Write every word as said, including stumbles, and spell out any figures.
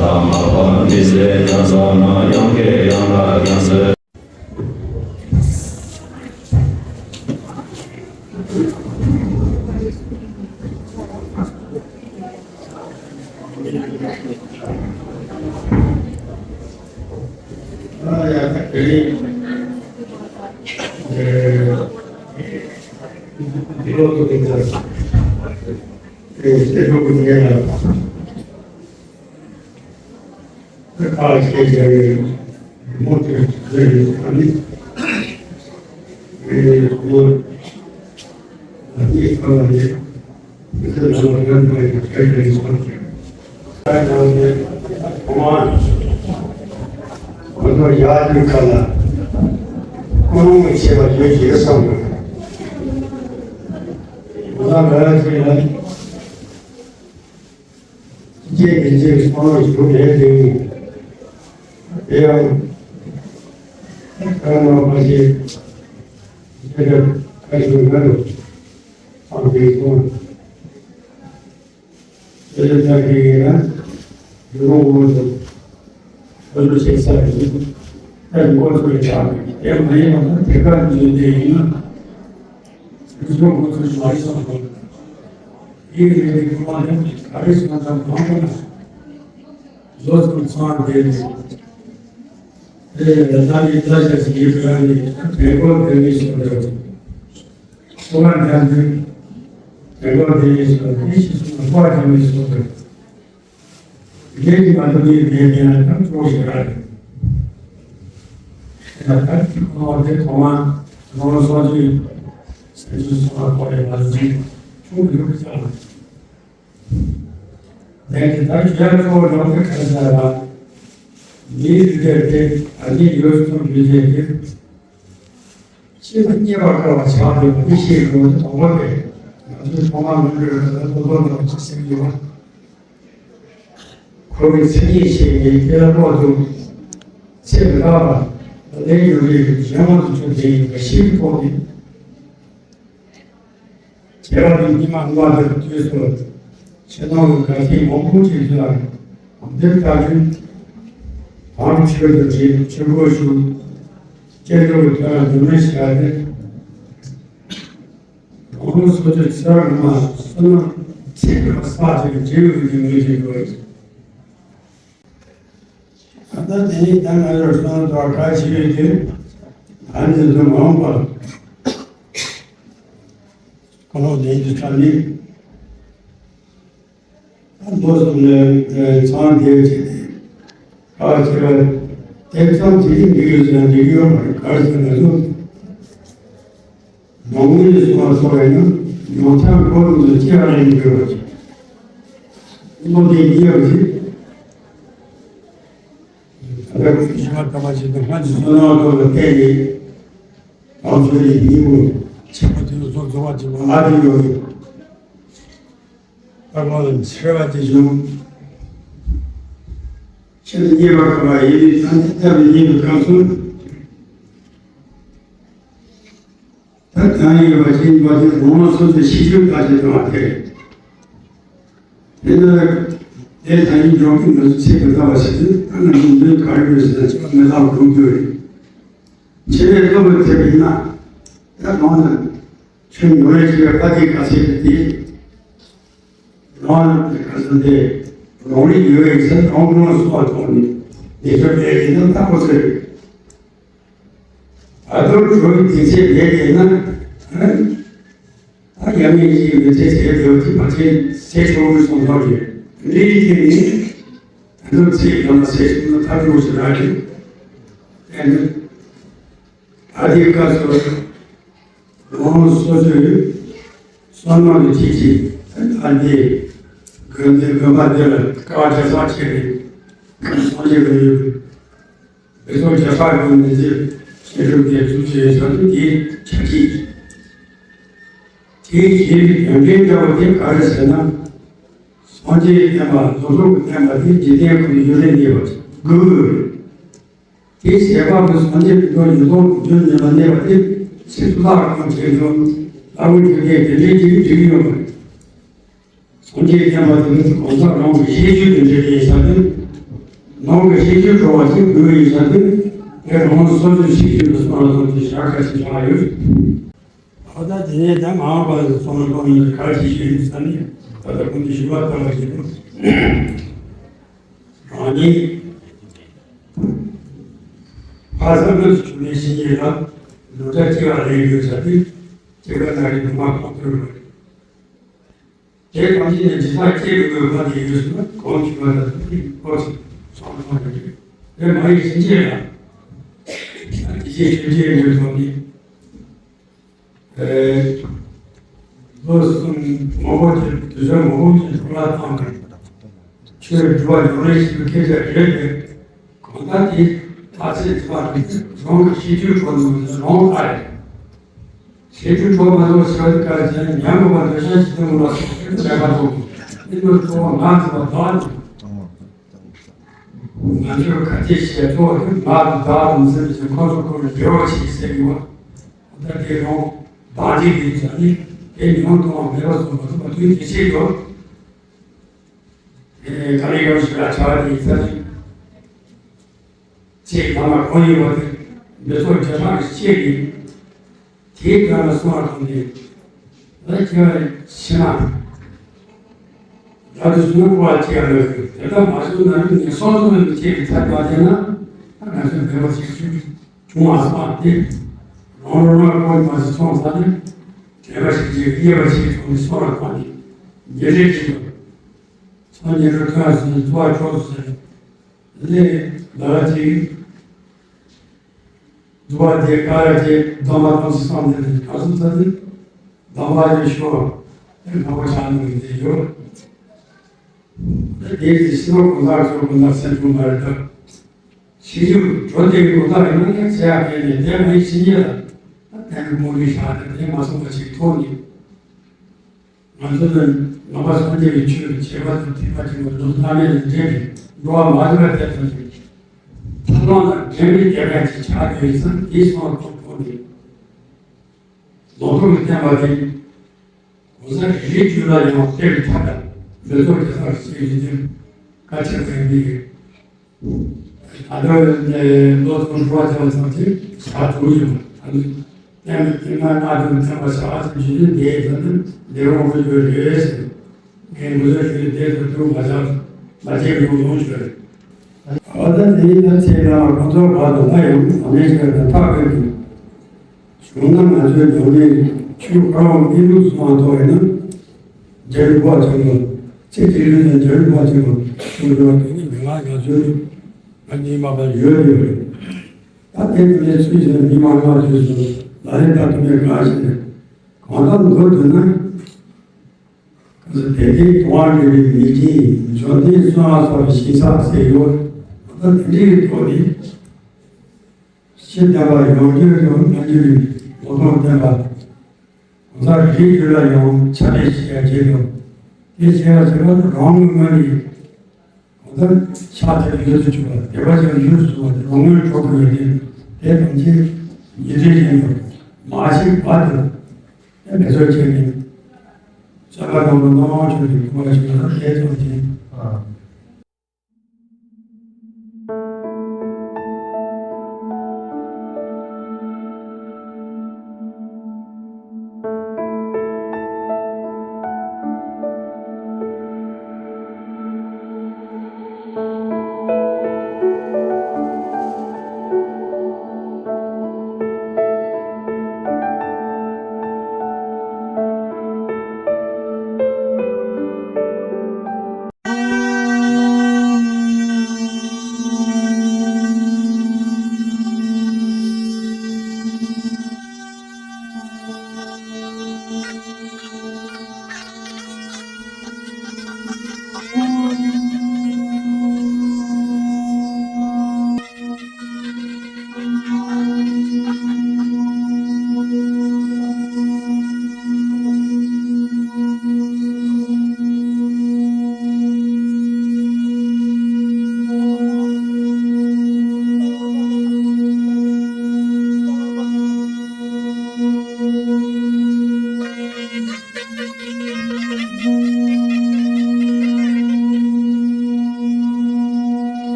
མ་པ་མི་ཟད་ཀྱང་ས་མ་ཡང་གེ་ཡང་ལ་ཀྱང་ཟེར། སྐྱེ་མི་འཇིགས་སོང་ཞུ་ལས་དེ་ཡང་ཀརྨ་པ་ཞེས་ཁྱེད་ཀྱི་བཀའ་བཞིན་ང་རུ་ཨང་དེའི་ཁོང་ཁྱེད་ཀྱི་བཀའ་བཞིན་ཡིན་ན་ཡུལ་ལུང་དབུས་སུ་བོད་དུ་ཆེ་ས་ཡིན་ད་འགོ་ཚུགས་ཆགས་པའི་དེ་མ་ཡིན་པ་ན་དེ་ག་འཇུས་དེ་ཡིན་ན་ཡུལ་ལུང་འགོ་ཚུགས་མ་ཡིན་སོང་དགོས། ཡིད་རིག་པའི་དབང་ལྡན་ག་རེ་བྱུང་ཙམ་མང་པོ་ན། ལོ་ཚོ་ཚང་བསྡད་ནས། ཨེ་ད་ནི་ད་ཆ་ཞིག་ཡིད་ཀྱི་རང་ནས་བེམ་པོ་བདེ་མོ་ཞིག་འདུག །སོ་ག་འདྲ་འདུག །བེམ་པོ་བདེ་མོ་ཞིག་འདུག །དེ་ཞིག་སོང་ན་ཁོ་བ་འདྲ་མོ་ཞིག་འདུག །ངས་ཀྱི་མ་གཏོགས་ངས་མེད་མེད་ན་ད་གཙོ་བོ་ཞིག་རག་རེད། ད་ད་ཁོ་བ་དེ་ཐོག་མ་ནོར་སོང་ཅིག་སེམས་ཅན་སོང་བ་ཁོ་རེ་མ་ཟིན་ཆུང་ཡོད་ཀྱི་ཅག །ལས་ཀྱི་ད་ཞུ་ཡག་གཙོ་བོ་ལམ་དུ་ཁ་ཤས་ལ། མིའི་རིགས་དེ་ཨ་ནི་ཡོད་གསུངས་ཡོད་ཅེས་ཀྱི། ཤེས་པ་རྙེད་པར་དཀའ་བ་ཆགས་པའི་མི་ཤེས་དགོས་ཀྱི་དོགས་པ་དེ། ང་ཚོའི་ཐོག་མར་མི་འགྲོ་བའི་ལ་དོ་དོ་ལ་ཅི་སེམས་ཡོད་པ། ཁོ་བོའི་མཚན་ཉིད་ཤེས་པའི་དེ་ལ་དཔོག་ཏུ། ཚེ་མི་རྟག་པ་ལ་ལས་ཡོད་པའི་གཞན་དབང་དུ་གྱུར་ཏེ་ཡིན་པ་ཤེས་ཀྱི་ཐོག་ནས། བྱེ་བ་དེ་ཉི་མ་ལྔ་དེར་དུས་སུ་ཕྱི་ནང་གི་འགལ་རྐྱེན་མང་པོ་ཞིག་ཡོད་ལ། འདིར་ལྟ་དུས། དམ་ཆོས་དང་འབྲེལ་ཆོས་གོས་ཞུ། སྐྱེ་འགྲོ་གི་དོན་ལ་འདུན་མི་བྱ་སྟེ། རང་ལུགས་སོ་སོའི་ཚེ་རབས་ནང་བསོད་ནམས་ཚེ་འཕོས་པ་བསགས་ཀྱི་འབྲས་བུ་གི་ངོས་འཛིན་དགོས། ད་ལྟ་དེ་ནས་ད་ང་ཚོར་གསུངས་དོན་ག་ཅི་ཡོད་དེ། ཨ་ནི་འདི་མ་འོངས་པར་གང་ལོག་ལྡན་གྱི་ཁྲ་ནི། ད་མདོ་གསུམ་ལས་ཚང་བསྡད་བྱས་ཏེ། ཁ་ཁྱེར་བ་དེ་ཙམ་གྱིས་འགྲིག་ཡོད་ཟེར་ན་འགྲིག་ཡོད་མ་རེད། ག་རེ་ཟེར་ན་ལོ། མང་མོས་ནས་གསུངས་པ་སོགས་ཡིན་ན་མྱོང་ཚར་འཁོར་ལོ་ནས་སྐྱེ་བ་ལེན་དགོས་པ་ཞིག །བློ་དེ་ཡིན་པ་ཞིག །ད་ལྟ་ཁོས་ཞུ་བ་ལྟ་བ་ཞིག་ཏུ་སྔར་གྱི་བསོད་ནམས་ཐོག་ལ་བརྟེན་ནས་དམ་ཆོས་ཀྱི་སྙིང་པོ་ཆེན་པོ་དེ་ཚོ་རྫོགས་པ་ཅིག་མ་ཨ་དེ་ཡོད་རེད། ད་གང་ལ་འཆར་བ་དེ་བྱུང་། ཆེད་དུ་རྙེད་པར་དཀའ་བ་ཡིན་པའི་ཚང་ཐབས་རྙེད་པའི་སྐབས་སུ། ད་གང་ཡིན་པ་ཅིག་འབད་དེ་རང་སོ་སོའི་ཤེས་རྒྱུད་ལྟ་ཅི་དང་དེ་རེད། དེ་ནི་དེ་ད་ཡིན་འཇོག་གི་མི་ཚེ་གི་ལྟ་བ་ཞིག་ཏུ་ད་ནི་མི་འདོད་ག་རེ་ཡོད་ཟེར་ན་ཅི་མི་ལྟ་བ་སྒྲུབ་རྒྱུ་རེད། ཆེ་བའི་སྟོབས་ཀྱིས་ཐེབས་པས་ན་ད་གང་ལ་ཆུ་ཉུང་རེ་ཆེ་བའི་ཕ་དེ་ག་ཚད་དུ་དེ་རང་ལ་དེ་ག་ཚད་དེ་རང་རིག་ཡོད་པའི་ཚེ་རང་ལ་སོགས་པ་མཐོང་ནས་དེ་ཚོ་དེ་ཡིན་ན་ལྟ་བུ་ཚོས། ཨ་དོ་གྲོལ་བའི་དུས་ཚེ་ལས་དེ་ན། ད་ཡང་ངེས་ཀྱི་མི་ཚེ་དེ་བ་དེ་མ་ཚེ་ཚེ་ཆུང་ངུའི་སོང་ཐོག་རེད། འདི་ཡི་དེ་ནི་ཨ་དོ་ཚེ་ཡང་ན་ཚེ་ཆུང་ན་ཐབས་སྐྱོ་ཞིག་རག་གི། ཨ་ནི་ཨ་དེའི་སྐབས་སུ་རང་སོ་སོའི་བསོད་ནམས་ཀྱི་ཆེད་ཀྱིས་ཨ་འདི་དགོན་འདི་དགོན་པ་འདི་ལ་དཀའ་བ་རྒྱ་ཆེ་རེད། སངས་རྒྱས་པའི་བོད་ཐོག་རྒྱ་གར་གྱི་མི་ཚེ་ཤེས་རབ་ཀྱི་བཟོ་བྱེད་ས་དེ་དེའི་ཆ་གཅིག་དེའི་གཞན་གྱི་དོན་འབྲས་འདྲ་བ་དེ་ག་རེ་ཟེར་ན། སངས་རྒྱས་བསྟན་པ་ལྷོ་ཕྱོགས་ཀྱི་བསྟན་པ་དེ་འཇིག་རྟེན་ཁམས་ཡུན་རིང་གནས་པ་དགོས་ཀྱི་ཡོད་རེད། དེའི་ཟད་པ་དེ་སངས་རྒྱས་པའི་ཐོག་ཡུན་རིང་རྒྱུན་རིང་ལ་གནས་པ་དེ་ཚེ་སུ་ལག་གང་བྱེད་ཀྱང་ལྷ་བུ་འཇིག་རྟེན་དེ་འདྲའི་ཅིག་འགྲིག་ཡོད་མ་རེད། སངས་རྒྱས་བསྟན་པ་དེ་ནི་གང་ཟག་རང་གི་ཤེས་རྒྱུད་དུ་འདྲེས་པའི་ས་དེ། ནང་གི་ཤེས་རྒྱུད་སྤྲོ་བ་ཅིག་འདུག་ཡིན་ས་དེ། དེ་རང་སོ་སོའི་ཤེས་རྒྱུད་ལ་སོང་ལ་སོང་དེ་ཞག་ཁ་ཅིག་ཆགས་ཡོད། ཨོ་ད་དེ་ནས་ད་མ་འོངས་པ་ལ་སོང་ལ་སོང་ཡིན་ག་ཅིག་ཤེས་ཡིན་ས་ནི་ད་ལྟ་ཁོང་ཚོ་ཞུ་བ་ལྟ་བ་བཞིན་དུ། རང་ཉིད་ཕ་བཟང་ངོས་སུ་བྱུང་ནས་ཤི་ཡས་ལ་ལུས་འབྲས་སྐྱེ་བ་ལེན་དགོས་ས་དེ་སྐྱེ་བ་ན་རེ་ནུ་མ་གོང་མཐོར་རེད། དེ་ཐམས་ཅད་ནི་ཇི་ལྟར་སྐྱེ་དགོས་པ་དེ་ཡོད་ཟེར་ན་གོང་ཞུས་པ་ལྟར་དུ་ཐིག་སྐོར་ཞིག་སོང་མཐོང་ཡོད་རེད། དེ་མ་ཡིན་ཕྱིན་ཆད་ལ་ད་དེ་ཅིའི་ཆོས་ཅན་ཡོད་ཚོགས་ནི། ལོ་གསུམ་མང་པོ་ཅིག་དུས་ཚོད་མང་པོ་ཅིག་འཕྲོ་བརླག་བཏང་ནས་ཆོས་སྒྲུབ་པ་ཡོང་རེ་ཞིག་སྐད་ཆ་རེད་དེ། གང་ལྟར་དེ་ད་ཚེ་འདི་བར་དུ་རང་གི་ཤེས་རྒྱུད་ཁོ་ནས་རང་ལྟ་རེད། ཤེས་རྒྱུད་ཁོ་མ་གཏོགས་ཤེས་པ་དེ་ག་རེ་བྱས་ནས་ཉམས་དགོས་པ་འདོད་ཆགས་ཞིག་དེ་མོ་ལ་སོགས་པའི་ལས་ཀ་འགྲོ་དགོས། དེ་མིན་ཁོ་བ་ང་ཚོ་བ་དག་ང་ཚོས་ག་ཚད་བཤད་ཐུབ་པ་དེ་ང་ཚོ་བདག་དང་འཛིན་པའི་ཁོ་ཚོ་ཁོ་རང་འབྲེལ་བ་བྱེད་ཟེར་གི་བ། ད་དེ་རང་བདག་འཛིན་གྱི་བྱ་ནི་དེ་ཉོན་མོངས་མེད་པ་བཟོ་མ་ཐུབ་པ་དུས་དེ་ཆེད་དུ། དེ་ནས་དཀའ་ལས་ཡོང་ཞིག་ལ་བྱ་བ་དེ་ཡིན་ས་ནི། ཅེས་བླ་མ་གོང་ཡིན་པ་དེ་འདི་ཚོ་རྒྱ་ཕྲག་གི་ཤེས་ཀྱི། དེའི་དོན་ལ་གསུང་བ་དང་ནི། ལ་སྐྱེ་བ་ཕྱི་མ། རབ་ཏུ་བྱུང་བ་སྐྱེ་བ་ལ་དེ་ལྟར་མ་བྱུང་ན་ནི་ངན་སོང་སོང་ནས་སྐྱེ་བའི་ཐབས་མ་བྱས་ན་ད་ང་ཚོའི་འབད་པ་ཞིག་བྱུང་བྱུང་བ་སོང་བ་སྟེ། རང་རང་རང་གོང་མ་ཞིག་སོང་ས་ནི། དྲན་པ་ཞིག་ཅེས་དབྱེ་བ་ཞིག་ཐོག་ནས་གསུང་བ་དང་ནི། ཉེ་རེ་ཅིག་ཏུ། སངས་རྒྱས་རུ་ཐོན་ཟིན་འདུ་བ་ཆོག་ཟེར། དེ་ནས་ཟླ་བ་གཅིག་འདུ་བ་དེ་ཀ་ར་ཅེ་གདམས་པ་ཐམས་ཅད་བསམ་དེ་ནས་ག་སུ་ཚ་དེ་གདམས་པ་ཡེ་ཤོ་དེ་ནག་པོ་ཆགས་འདུག་དེ་ཡོད། དེ་དེའི་ཕྱི་ལོ་དགུང་ཟླ་ཚོ་དགུང་ཟླ་སེམས་ཆུང་མ་རེད་ད། ཤི་ཞུ་འགྲོ་དེ་དགུང་ཟླ་ཡིན་ན་ཡང་བྱེད་ཡག་གལ་ནས་དེ་མ་ཡིན་ཕྱི་ཉིན་ལ་ད་དེ་ནས་མོ་ལུས་བཞག་དེ་དེ་མ་སོང་བ་ཞིག་ཐོག་ནས། ང་ཚོ་ནི་ནང་པ་སངས་རྒྱས་པའི་ཆོས་ཀྱི་བྱེད་པ་དང་མཐུན་པ་ཅིག་ལ་ལུང་བསྟན་མེད་ནས་འདྲེན་པའི་འགྲོ་བ་མ་རིག་པ་དེ་ཚོ་ནི་ཐར་ལམ་ལ་འདྲེན་པའི་སྐྱེ་མཁན་ཅིག་ཆགས་ཡོད་ཙང་དེའི་སོང་ཐོག་ཐོག་ནས་ལོ་ཐོག་གི་བསྟན་པ་དེ་གོ་ས་རིག་རྒྱུད་ལ་ཡང་སྟེར་ཐབས་དང་མི་ཚོགས་ཀྱི་སར་ཞིག་ཡིན་ཏེ་བཀའ་ཆེན་ཟེར་མི་ཡོད། ད་ལྟ་ནས་བློ་ཐོག་འགྲོ་བ་བྱ་བ་ཚང་ཆེ་བྱ་ཐུབ་ཡོང་། ད་ནི་བསྟན་པའི་སྟེང་ན་སྔ་དུ་ཐེམ་པ་བྱ་བ་ཚང་ཆེ་ནི་འདས་ད་ནི་འདིར་འོང་གི་ཡོད་རེད་ཟེར། ངས་ངོས་ཟིན་ཞུས་ཏེ་དེ་ཚོ་འགྲུབ་མ་བྱ་མ་བྱེད་ཡོང་ཡོང་ཆོག་རེད། ཨ་ད་དེ་ཡིན་ན་ཚེ་རིང་ལ་ཁོང་ཚོ་བར་དུ་ང་ཡང་ཨ་མེ་ཤི་ཀ་དང་ཐག་གཅོད་ཀྱི། བྱུང་ན་ང་ཚོའི་འབྱུང་གནས་ཆོས་འཁོར་བ་མི་ལུགས་སུ་མ་གཏོགས་ཡིན་ན། རྒྱལ་བའི་འབངས་ཆེན་པོ། ཚེ་གཅིག་ལུས་ནས་རྒྱལ་བའི་འབངས་ཆེན་པོ་གསུང་རྒྱུ་བ་དེ་ནི་མི་ང་ང་ཚོའི་ང་གཉིས་མ་པ་ཡོད་ཡོད་རེད། ད་དེ་དུ་ནས་ཚུལ་བཞིན་མི་མང་ང་ཚོས་སུ་ལ་ལས་ད་དུ་ནས་གང་ཞིག་ནས་གང་ལྟར་མདོར་བསྡུ་ན། གང་ཟེར་དེ་དེའི་དུང་བ་འདྲེས་པའི་མི་དཀྱིལ་འབྱོར་ལྡན་གསོན་ལ་སོགས་པའི་ཞིང་ས་ཟེར་ཡོད། གང་ལྟར་དེ་འདྲའི་ཐོག་ནས། ཤེས་ལྡན་པ་ཡོངས་རྒྱུ་དང་སྨོན་རྒྱུ་ལ་ལོ་ཐོག་བསྟན་པ། གང་ཟག་རིགས་རྒྱུད་ལ་ཡང་ཆ་ནས་བཤད་ཡ་བྱེད་དོ། དེ་བྱས་པ་བྱས་པ་ནི་རང་གི་ངོས་ནས་གང་ལྟར་ཕྱག་དེར་ཡོད་དུ་བཅུག་པ་དད་པ་ཅན་ཡོད་དུ་བཅུག་པ་དེ་རང་ངོས་གྲོགས་པོ་ཡོད་དེ་དེ་ཐམས་ཅད་ཉེ་འབྲེལ་ཡིན་དུ་མ་ཤེས་པ་དེ་དེ་འབད་རྩོལ་བྱས་ནས་བྱ་བ་དང་པོ་སྣང་བ་ཆོས་ཀྱི་སྐུ་པར་ཞིག་ལ་དེ་ཐམས་ཅད་